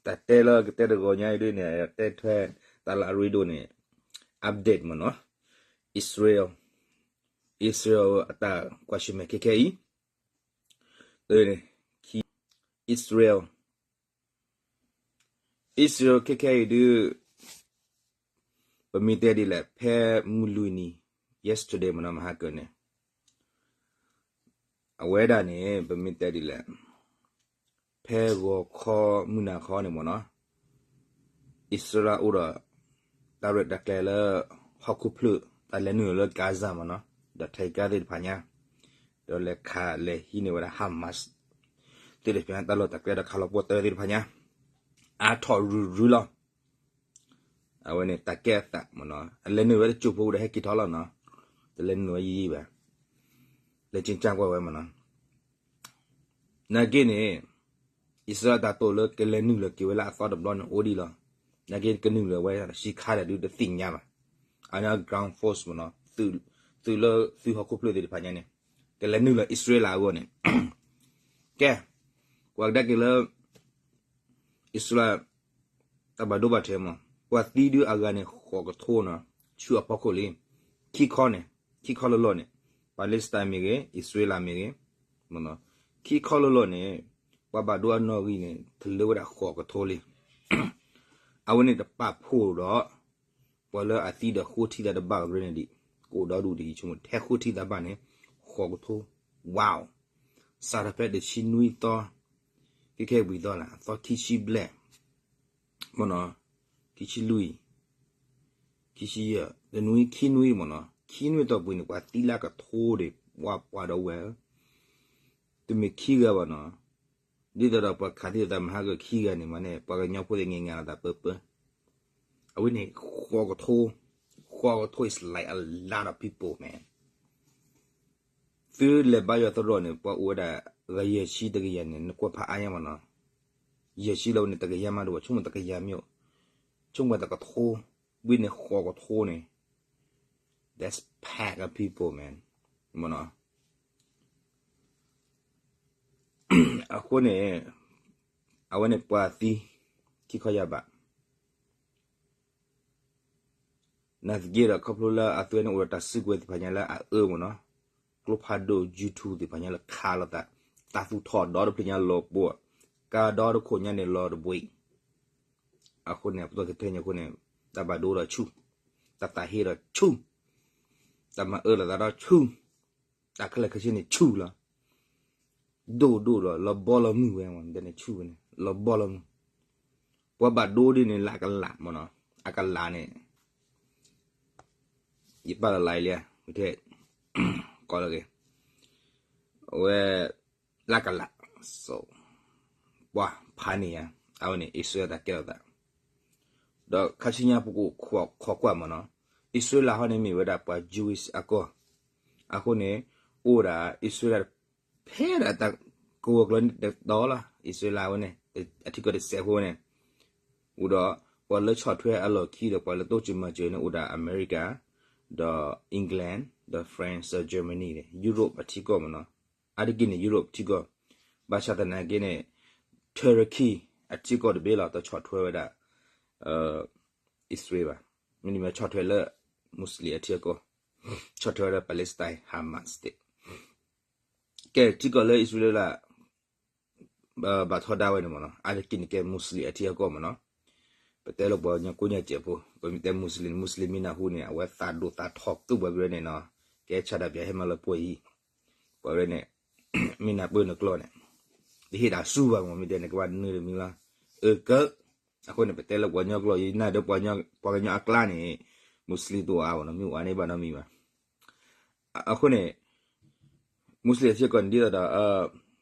တၢ်တဲလၢကတဲတဂီၤညါအံၤဒ်န့ၣ် တဲထွဲတၢ်လၢအရ့ဒိၣ်န့ၣ် update မ့ၢ်နီၤ, Israel, Israel အတၢ်ကွၢ်ဆၢၣ်မဲာ်ခဲခဲအံၤ, တၢ်န့ၣ် Israel, Israel ခဲခဲအံၤဒ် ပမ့ၢ်တဲဒ်လဲၣ် ဖဲမုၢ်လွံၢ်နံၤ yesterday မ့ၢ်နီၤ မဟါကၢန့ၣ် အဝဲဒၣ်န့ၣ် ပမ့ၢ်တဲဒ်လဲၣ် ဖဲဂီၤခီမုၢ်နၤခီန့ၣ်မ့ၢ်နီၤ အံၣ်စရ့လးအိၣ်ဒီး တၢ်ရဲၣ်တၢ်ကျဲၤလၢ ဟီၣ်ခိၣ်ဖျၢၣ် တၢ်လဲၤနုာ်လၢ Gaza မ့ၢ်နီၤ ဒီး Gaza သ့ၣ်တဖၣ်ညါ ဒီးလဲၤခးလဲၤဟံးန့ၢ်ဝဲဒၣ် Hamas သ့ၣ်တဖၣ်ညါ တၢ်လီၢ်တၢ်ကျဲဒီးခးလီၤပှီၢ်တၢၢ်သ့ၣ်တဖၣ်ညါ အါထီၣ်ရုရုလီၤ. အဝဲန့ၣ်တၢ်ကဲအသးမ့ၢ်နီၤ အလဲၤနုာ်ဝဲတစိၢ်ဖိဒီးဟဲက့ၤထီၣ်လီၤနီၤ တလဲၤနုာ်ဝဲယံာ်ယံာ်ဘၣ် လဲၤကၠ့ကၠၢ်ကွၢ်ဝဲမ့ၢ်နီၤ နာ်က့န့ၣ် အံၣ်စရ့လးတၢ်တိာ်လၢကလဲၤနုာ်လီၤက့ၤဝဲလၢအသီတဘျီန့ၣ်အိၣ်ဒံးလီၤ. နာ်က့ကနုာ်လီၤဝဲဆံခါဒီးဒုးတသ့ၣ်ညါဘၣ်. အန့ၣ် ground force မ့ၢ်နီၤ သုးလၢသုးဟီၣ်ခိၣ်ဖျၢၣ်သ့ၣ်တဖၣ်ညါန့ၣ် ကလဲၤနုာ်လီၤအံၣ်စရ့လးအဂီၢ်န့ၣ် ကဲ ကွၢ်ကဒါက့ၤလၢ အံၣ်စရ့လး တၢ်ဘၣ်ဒိဘၣ်ထံးမ့ၢ် ပှၤသံဒုးအဂၤန့ၣ် ဃိးကထိနီၤ ဆူအဖီခိၣ်လံ. ခံခီန့ၣ် ခံခီလၢလီၢ်န့ၣ် Palestine မ့ၢ်ဂ့ၤ အံၣ်စရ့လးမ့ၢ်ဂ့ၤ မ့ၢ်နီၤ ခံခီလၢလီၢ်န့ၣ် ပှၤဘၣ်ဒိအနီၣ်ဂံၢ်န့ၣ် တလၢဝဲဒၣ်ဃိးကထိလံ. အဝဲန့ၣ်တပာ်ဖှိၣ်ဒီး ပှၤလၢအသံဒီးဃိထံသးတဘၣ်အဂ့ၢ်န့ၣ်ဒံး ကအိၣ်ဒီဒူၣ်ဒံး ယဆိကမိၣ် ထဲဃိထံသးဘၣ်န့ၣ် ဃိးကထိ wow စးထီၣ်ဖဲတဆံနွံသီ ခဲခဲဝံၤသီလၢ အသီခံဆံဘျဲၣ် မ့ၢ်နီၤ ခံဆံလွံၢ် ခံဆံယဲၢ် တနွံခံနွံမ့ၢ်နီၤ ခံနွံအတီၢ်ပူၤန့ၣ် ပှၤသံလၢကထိဒီး ပှၤပှၤဒီးဝဲ တမ့ၢ်ခံဂၤဘၣ်နီၤ ဒ်သိးဒီးပှၤခးသံသးမဟါကၢခံဂၤန့ၣ် မ့ၢ်န့ၣ် ပှၤကညီဖိသ့ၣ်ငဲၤငၤလီၤသးပၢပၢ အဝဲန့ၣ် ဃိးကထိ ဃိးကထိ is like a lot of people, man. သုလဲၤဘါယွၤသရိာ်န့ၣ် ပှၤအိၣ်ဝဲဒၣ် ဂၤယဲၢ်ဆံတကယၤန့ၣ် နကွၢ်ဖးအါညါမ့ၢ်နီၤ ယဲၢ်ဆံလီၤဝဲန့ၣ် တကယၤမးဒိၣ်ဘၣ် ဆိကမိၣ်တကယၤမ့ၢ် ဆိကမိၣ်တကထိ ဝဲန့ၣ်ဃိးကထိန့ၣ် that's pack of people, man. မ့ၢ်နီၤ အဃိန့ၣ် အဝဲန့ၣ်ပှၤသံ ခံခီယါဘၣ် နာ်သက့ဒီးခီဖျိလၢအသုဝဲန့ၣ်အိၣ်ဒီးတၢ်စုကဝဲၤသ့ၣ်တဖၣ်ညါလၢအအၢမ့ၢ်နီၤ ကျိဖးဒိၣ် YouTube သ့ၣ်တဖၣ်ညါလၢခးလိာ်သး တၢ်သူၣ်ထီၣ်ဒီတဖျၢၣ်ညါလီၤပှီၢ် ကါဒီတခိၣ်ညါန့ၣ်လီၤတဘှံး အဃိန့ၣ် အပတီၢ်ထဲထဲညါအဃိန့ၣ် တၢ်ဘၣ်ဒိဒီးဆူၣ် တၢ်သးဟ့ဒီးဆူၣ် တၢ်မၤအၢလိာ်သးဒီးဆူၣ် တၢ်ခဲလၢာ်ခဲဆ့န့ၣ်ဆူၣ်လီၤ ဒိၣ်ဒိၣ်ဒီးလီၤဘီလီၤမုၢ်ဝဲမ့ၢ်န့ၣ်ဆူၣ်ဝဲန့ၣ် လီၤဘီလီၤမုၢ် ပှၤဘၣ်ဒိဒ်န့ၣ်လၢအကလးမ့ၢ်နီၤ အကလးန့ၣ် ယပာ်လီၤလံလံ ထဲ ကိးလီၤက့ၤ အဝဲ လၢကလး ပှၤဖးန့ၢ်ယါ အဝဲန့ၣ် အံၣ်စရ့လးတၢ်ကဲထီၣ်သး ဒီးခါဆူညါပကခိးကွၢ်မ့ၢ်နီၤ အံၣ်စရ့လးဟီန့ၣ်မ့ၢ်ဝဲဒၣ်ပှၤ Jewish အကီၢ် အဃိန့ၣ် အိၣ်ဒၣ်အံၣ်စရ့လး ဖဲဒၣ်တၢ်ကဝီၤကျီၤန့ၣ်တတီၤလီၤ အံၣ်စရ့လးဝဲန့ၣ် အထံကီၢ်တစဲးဖိန့ၣ် အိၣ်ဒီး ပှၤလၢဆီၣ်ထွဲအလီၢ်ခံဒီးပှၤလၢတိစၢၤမၤစၢၤန့ၣ် အိၣ်ဒၣ်အမဲရကၤ ဒီး England ဒီး France ဒီး Germany န့ၣ် Europe အထံကီၢ်မ့ၢ်နီၤ အါတက့ၢ်န့ၣ် Europe ထံကီၢ် ဘၣ်ဆၣ်သနာ်က့န့ၣ် Turkey အထံကီၢ်တဘ့ၣ်လီၤ တဆီၣ်ထွဲဝဲဒၣ် အံၣ်စရ့လးဘၣ် မ့တမ့ၢ်ဆီၣ်ထွဲလၢ Muslim အထံအကီၢ် ဆီၣ်ထွဲဝဲဒၣ် Palestine Hamas သ့ၣ် ကဲထံကီၢ်လၢအံၣ်စရ့လး ဘၣ်ထီဒါဝဲန့ၣ်မ့ၢ်နီၤ အါတက့ၢ်န့ၣ်ကဲ Muslim အထံအကီၢ်မ့ၢ်နီၤ ပတဲလၢပှၤကညီကိးညါစဲးဖိ ပမ့ၢ်တဲ Muslim Muslim မ့ၢ်နၢ်ဟူန့ၣ် အဝဲသးဒိၣ်သးထီၣ်ကၢၢ်ပှၤဝဲန့ၣ်နီၤ ကဲဆၣ်ဒၣ်ပၠးဟဲမၤလၢပှဲၤအံၤ ပှၤဝဲန့ၣ် မ့ၢ်နၢ်ပၢၢ်နကျိာ်န့ၣ် တဟ့ၣ်တၢ်ဆူၣ်ဘၣ်မ့ၢ် မ့ၢ်တဲန့ၣ် ကဘၣ်နၢၤတမံၤလီၤ အကၢ အဃိန့ၣ် ပတဲလၢပှၤကညီကျိာ်အံၤ နၢ်ဒီးပှၤကညီအကျါန့ၣ် Muslim တအိၣ်အါဘၣ်နီၤ မ့ၢ်အိၣ်အါန့ၢ်ဘၣ်နီတမံၤဘၣ် အဃိန့ၣ် Muslim အထံအကီၢ်န့ၣ် ဒ်သိးဒီး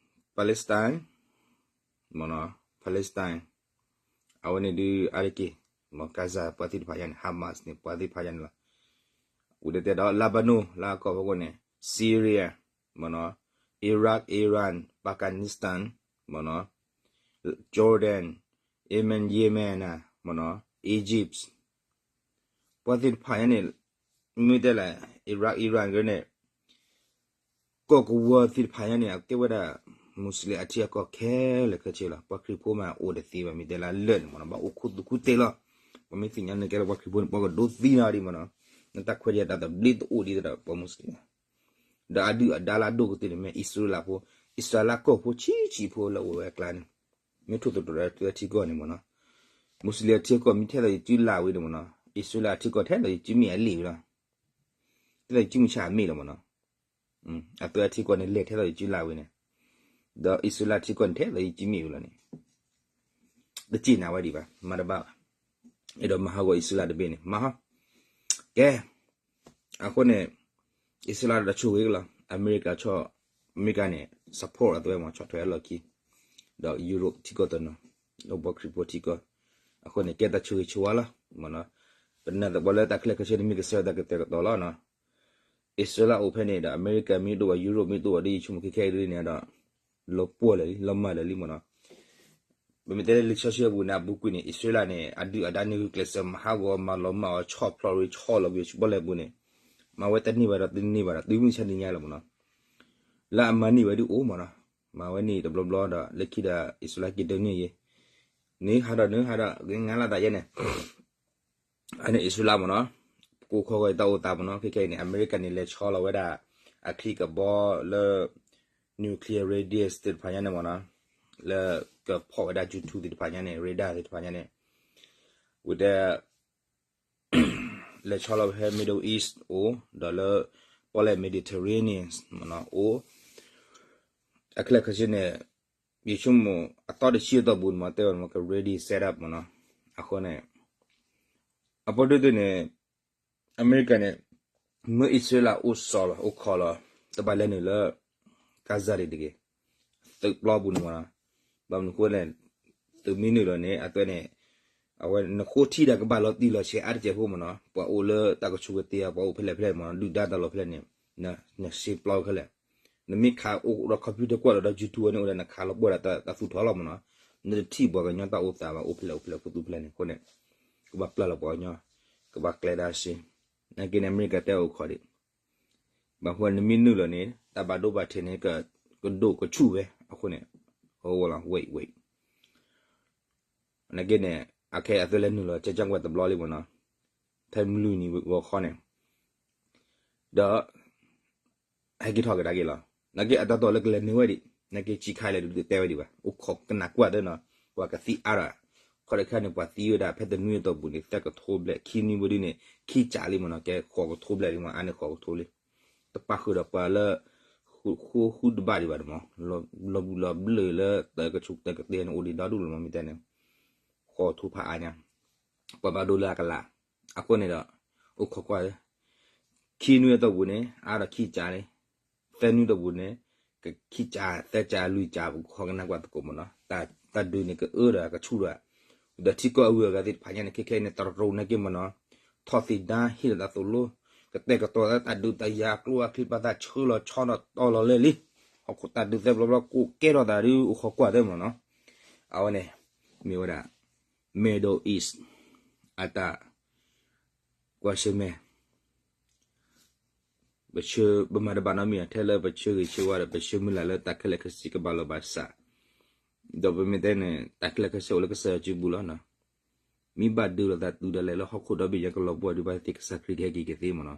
Palestine မ့ၢ်နီၤ Palestine အဝဲန့ၣ်ဒုးအါတက့ၢ် မ့ၢ် Gaza ပှၤသ့ၣ်တဖၣ်ညါန့ၣ် Hamas န့ၣ် ပှၤသ့ၣ်တဖၣ်ညါန့ၣ်လီၤ အိၣ်ဒ်တဲဒီး Lebanon လၢအကီၢ်ဖီခိၣ်န့ၣ် Syria မ့ၢ်နီၤ Iraq Iran Pakistan မ့ၢ်နီၤ Jordan Yemen Yemen မ့ၢ်နီၤ Egypt ပှၤသ့ၣ်တဖၣ်ညါန့ၣ် မ့ၢ်တဲလၢ Iraq Iran ကန့ၣ် ကီၢ်ကဝီၤသ့ၣ်တဖၣ်ညါန့ၣ် အကဲဝဲဒၣ် မူးစလ့ၣ်အထံအကီၢ်ခဲလၢာ်ခဲဆ့လီၤ. ပှၤခရံာ်ဖိမးအိၣ်တသ့ဘၣ် မ့ၢ်တဲလၢလၢာ်န့ၣ်မ့ၢ်နီၤ ဘၣ်အိၣ်ခူသူၣ်ခူသ့လီၤ. ပှၤမ့ၢ်သ့ၣ်ညါန့ၣ်ကဲလၢပှၤခရံာ်ဖိန့ၣ် ပှၤကဒိသံနၤဒ်မ့ၢ်နီၤ, နတၢ်ခွဲးတၢ်ယာ်တၢ်သဘျ့တအိၣ်ဒ်သိးဒီးပှၤမူးစလ့ၣ် ဒီးအဒုၣ်အဒါလၢအဒိၣ်ကတၢၢ်န့ၣ် မ့ၢ်အံၣ်စရ့လးဖိ, အံၣ်စရ့လးကီၢ်ဖိဆံးဆံးဖိလၢအိၣ်ဝဲအကျါန့ၣ်, မ့ၢ်ထိၣ်သတြီၤဒီးအသုဝဲထံကီၢ်န့ၣ်မ့ၢ်နီၤ, မူးစလ့ၣ်အထံအကီၢ်မ့ၢ်ထဲသိးယစုလၢ်ဝံၤန့ၣ်မ့ၢ်နီၤ, အံၣ်စရ့လးအထံကီၢ်ထဲသိးယစုမ့ၢ်အလံာ်ဝံၤလီၤ. ထဲသိးယစုမုၢ်ဆါအမ့ၢ်လီၤမ့ၢ်နီၤ, အသုဝဲထံကီၢ်န့ၣ်လဲၤထဲသိးယစုလၢ်ဝံၤန့ၣ်, ဒီးအံၣ်စရ့လးထံကီၢ်န့ၣ်ထဲသိးယစုမ့ၢ်ဝံၤလီၤန့ၣ် တစံၣ်နၤဝဲဒံးဘၣ် မၤတဘၣ်ဘၣ်. အဲၣ်ဒိးမၤဟးဂီၤအံၣ်စရ့လးတဘ့ၣ်န့ၣ် မၤဟီ, ကဲ, အဃိန့ၣ် အံၣ်စရ့လးဒီးတၢ်ဆိၣ်ဂ့ၤကလီၤ, အမဲရကၤ, အမဲရကၤန့ၣ် support အသုဝဲမ့ၢ်ဆီၣ်ထွဲအလီၢ်ခံ, ဒီး Europe ထံကီၢ်တနီၤ, ဒီးပှၤခရံာ်ဖိထံကီၢ်, အဃိန့ၣ် ကဲတၢ်ဆိၣ်ဂ့ၤဆိၣ်ဝါလီၤ, မ့ၢ်နီၤ, ပနာ်သပှၢ်လၢတၢ်ခဲလၢာ်ခဲဆ့န့ၣ်မ့ၢ်ကစၢ်ယွၤတၢ်ကတဲာ်ကတီၤလီၤနီၤ. အံၣ်စရ့လးအိၣ်ဖဲန့ၣ်ဒီး အမဲရကၤမ့ၢ်တအိၣ်ဘၣ် Europe မ့ၢ်တအိၣ်ဘၣ်ဒီး ယဆိကမိၣ်ခဲခဲအံၤဒ်န့ၣ်ဒီး လီၤပှီၢ်လၢာ်လံ လီၤမၢ်လၢာ်လံမ့ၢ်နီၤ. ပမ့ၢ်တဲလၢလံာ်စီဆှံအပူၤန့ၣ် အပူၤကွံာ်န့ၣ် အံၣ်စရ့လးန့ၣ် အဒုၣ်အဒါန့ၣ်ဂုာ်ကျဲးစၢးမၤဟးဂီၤမၤလီၤမၢ်အီၤ ဆီၣ်ဖျိးရ့ဆီၣ်လီၤကွံာ်ဆူပီၣ်လဲၣ်ပူၤန့ၣ်, မၤဝဲတန့ၢ်ဘၣ်ဒီးတန့ၢ်ဘၣ်ဒီး တုၤမုၢ်ဆါတနံၤညါလီၤမ့ၢ်နီၤ. လၢအမၤန့ၢ်ဝဲဒ်အိၣ်မ့ၢ်နီၤ, မၤဝဲန့ၣ်တဘျီဘျီဒီး လၢခံဒီးအံၣ်စရ့လးက့ၤဒုးန့ၢ်ယဲ, န့ၣ်ဟးဒီးန့ၣ်ဟးဒီး ဂ့ၤငါလၢသးယဲန့ၣ် အန့ၣ်အံၣ်စရ့လးမ့ၢ်နီၤ, ပကိးခီဂီၤအံၤတၢ်အိၣ်သးမ့ၢ်နီၤ, ခဲခဲအံၤန့ၣ် အမဲရကၤန့ၣ် လဲၤဆီလီၤဝဲဒၣ် အချံကဘီလၢ nuclear radar သ့ၣ်တဖၣ်ညါန့ၣ်မ့ၢ်နီၤ, လၢကဖီၣ်ဝဲဒၣ် ယူၤထူၣ် သ့ၣ်တဖၣ်ညါန့ၣ် radar သ့ၣ်တဖၣ်ညါန့ၣ်, ဝံၤဒီး လဲၤဆီလီၤဝဲဖဲ Middle East အိၣ်, ဒီးလၢ ပီၣ်လဲၣ် Mediterranean မ့ၢ်နီၤ အိၣ်, အခဲလၢာ်ခဲဆ့န့ၣ် ယဆိကမိၣ်အသီတဆံအတီၢ်ပူၤန့ၣ်မ့ၢ် တဲဝဲန့ၣ်မ့ၢ်က ready set up မ့ၢ်နီၤ, အဃိန့ၣ် အပီဒုးသုန့ၣ် အမဲရကၤန့ၣ် မ့ၢ်အံၣ်စရ့လးအိၣ်စီၤလီၤ အိၣ်ခိးလီၤ တဘၣ်လဲၤနုာ်လၢ Gaza ဒံးတဂ့ၤ, သုးပျီပူၤန့ၣ်မ့ၢ်နီၤ, ဘၣ်မနုၤအဃိလဲၣ်, သုးမ့ၢ်နုာ်လီၤန့ၣ် အသုးန့ၣ် အဝဲနဃိထံဒီးကဘၣ်လီၤတံၢ်လီၤဆဲးအါတစဲးဖိမ့ၢ်နီၤ, ပှၤအိၣ်လၢတၢ်ကဆူးကတ့ၤအီၤ ပှၤအိၣ်ဖဲလဲၣ်ဖဲလဲၣ်မ့ၢ်နီၤ ဒုၣ်ဒါတၢ်လီၢ်ဖဲလဲၣ်န့ၣ်, နစ့ပျီခဲလၢာ်, နမ့ၢ်ခးအိၣ်ဒီး computer ကွၢ်ဒီး ဒီး YouTube န့ၣ်အိၣ်ဒီး နခးလီၤပှီၢ်ဒီးတၢ်သူၣ်ထီၣ်လီၤမ့ၢ်နီၤ, နတထံၣ်ပှၤကညီတၢ်အိၣ်သးဘၣ် အိၣ်ဖဲလဲၣ်အိၣ်ဖဲလဲၣ်အိၣ်ဖဲလဲၣ်အဃိန့ၣ်, ကဘၣ်ပျၢ်လီၤပှၤကညီ, ကဘၣ်ကျဲၤဒါစ့, နာ်က့န့ၣ် အမဲရကၤတဲအိၣ်ခိးဒံး ဘၣ်ဃိနမ့ၢ်နုာ်လီၤန့ၣ် တၢ်ဘၣ်ဒိဘၣ်ထံးန့ၣ် ကဒိၣ်ကဆူၣ်ဝဲအဃိန့ၣ်, အဝဲလီၤ wait wait, နာ်က့န့ၣ် အခဲအံၤအသုးလဲၤနုာ်လီၤ ကၠဲကၠၢ်ကွဲးတဘျီလံမ့ၢ်နီၤ, ထဲမုၢ်လွံၢ်နံၤဂီၤခီန့ၣ်, ဒီး ဟဲက့ၤထီၣ်ကဒါက့ၤလီၤ, နာ်က့အတၢ်တီၢ်လၢကလဲၤနုာ်ဝဲဒံး, နာ်က့စံးခါလဲၣ်ဒုးတဲဝဲဒံးဘၣ် အိၣ်ခိးကနၣ်ကွၢ်သ့နီၤ, ပှၤကသံအါဒီး, ခီတခါန့ၣ် ပှၤသံဝဲဒၣ်ဖဲတနွံအတီၢ်ပူၤန့ၣ် သၢကထိဘျဲၣ်, ခံနွံဘၣ်ဒုန့ၣ် ခံကၠးလံမ့ၢ်နီၤ, ကဲဃိးကထိဘျဲၣ်လံမ့ၢ် အါန့ၢ်ဃိးကထိလံ တပာ်ဃုာ်ဒီးပှၤလၢ ဃုဃုတဘၣ်ဒံးဘၣ်န့ၣ်မ့ၢ်, လီၤဘှံးလီၤဘျၢၣ်လၢတၢ်ကဆူးတၢ်ကတ့ၤန့ၣ် အိၣ်ဒံးဒီဒူၣ်လီၤမ့ၢ်တဲန့ၣ်, ဃိးကထိဖးအါညါ, ပှၤဘၣ်ဒိလၢအကလး, အဃိန့ၣ်ဒီး, အိၣ်ခိးကွၢ်, ခံနွံအတီၢ်ပူၤန့ၣ် အါဒီးခံကၠးလံ, သၢနွံတီၢ်ပူၤန့ၣ်, ခံကၠးသၢကၠးလွံၢ်ကၠး ပကခီကနၣ်ကွၢ်သကိးမ့ၢ်နီၤ, တၢ်ဒုးန့ၣ်ကအၢဒီးကဆူၣ်ဒီး, ဒီးထံကီၢ်အဂုၤအဂၤသ့ၣ်တဖၣ်ညါန့ၣ် ခဲခဲအံၤန့ၣ် တရူးနာ်က့မ့ၢ်နီၤ, ထီၣ်သ့ၣ်ဒါဟ့ၣ်လီၤတၢ်သိၣ်လိ, ကတဲာ်ကတီၤသးတၢ်ဒုးတၢ်ယၤအကျိအချံပာ်သးဆှၢလီၤဆီဒီးတီၤလီၤလဲၣ်လံ, ဟီၣ်ခိၣ်တၢ်ဒုးသၢဘျီဘျီကိးကဲထီၣ်သးဒုး အိၣ်ခိးကွၢ်သ့မ့ၢ်နီၤ, အဝဲန့ၣ်, မ့ၢ်ဝဲဒၣ်, Middle East, အတၢ်, ကွၢ်ဆၢၣ်မဲာ် ပဆၢ ပမၤတဘၣ်နီတမံၤ ထဲလၢပဆၢဂ့ၤဆၢဝါဒီး ပဆၢမုၢ်လၢ်လၢတၢ်ခဲလၢာ်ခဲဆ့ကဘၣ်လီၤဘၣ်စး, ဒီးပမ့ၢ်တဲန့ၣ် တၢ်ခဲလၢာ်ခဲဆ့အိၣ်လၢကစၢ်ယွၤစုပူၤလီၤ. မ့ၢ်ဘၣ်ဒုးလိာ်သးတုၤဒၣ်လဲာ်လၢဟီၣ်ခိၣ်ဒီဘ့ၣ်ညါကလီၤပှီၢ်ဒုးဘၣ်သ့ၣ် ကစၢ်ခရံာ်ကဟဲက့ၤကသ့မ့ၢ်နီၤ.